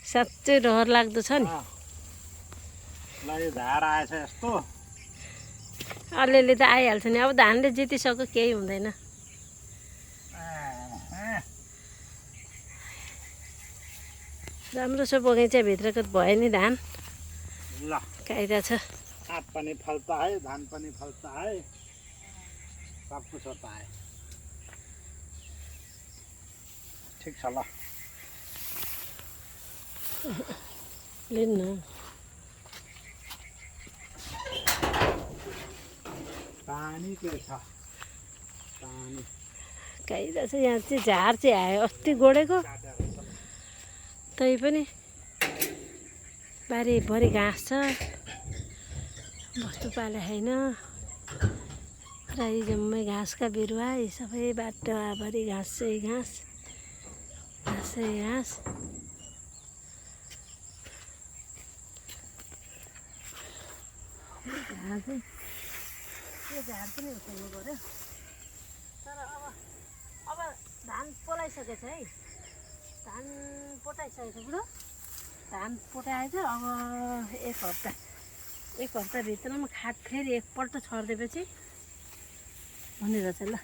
साँच्चै डर लाग्दो छ नि। ल यो झार आएछ यस्तो। अलिअलि त आइहाल्छ नि। अब धानले जितिसक्यो केही हुँदैन। राम्रो छ बगैँचाभित्रको भयो नि धान। ल कायदा छ। आँप पनि फल्ता है, धान पनि फल्ता है, सब कुछ होता है। ठिक छ ल। लिनु पानी के छ पानी। कायदा छ। यहाँ चाहिँ झार चाहिँ आयो अस्ति गोडेको, तै पनि बारीभरि घाँस छ। बस्तु पाले छैन। राई जम्मै घाँसका बिरुवा, यी सबै बाटोभरि घाँसै घाँस, घाँसै घाँस। यो झार पनि उठाउनु पर्यो। तर अब धान पोलाइसकेछ है। धान पोटाइसकेको बुढो। धान पोटाएछ। अब एक हप्ताभित्रमा खाद फेरि एकपल्ट छरिदिएपछि हुने रहेछ ल।